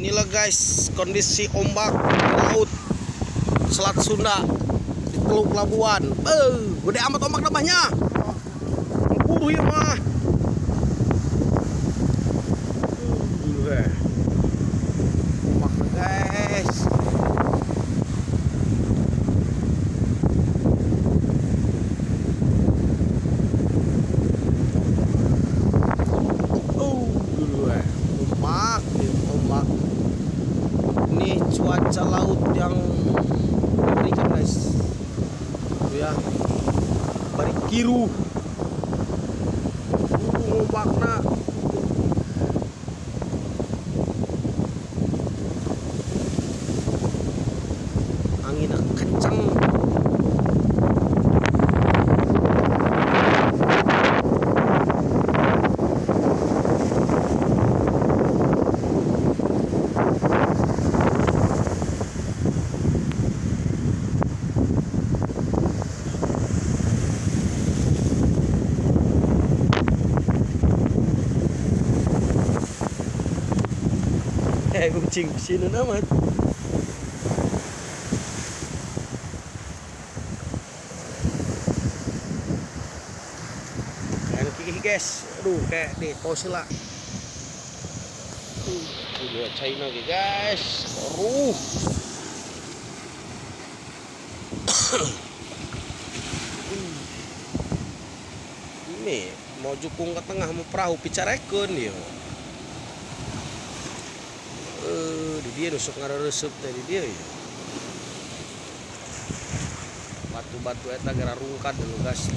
Inilah guys kondisi ombak laut Selat Sunda di Teluk Labuan. Gede amat ombak nambahnya. Buru ya mah. Ombak guys. Ombak, ombak. Ini cuaca laut yang mengerikan guys. Tuh ya, bari kiruh. Ombakna. Anginnya kencang. Kucing sini amat. Kayak gini guys, aduh kayak di tosila. Dua China guys, aduh. Ini mau jukung ke tengah mau perahu picarekeun ieu. Di dia nusuk ngareresep teh di dia ya. Batu-batu eta gara rungkad dulu guys.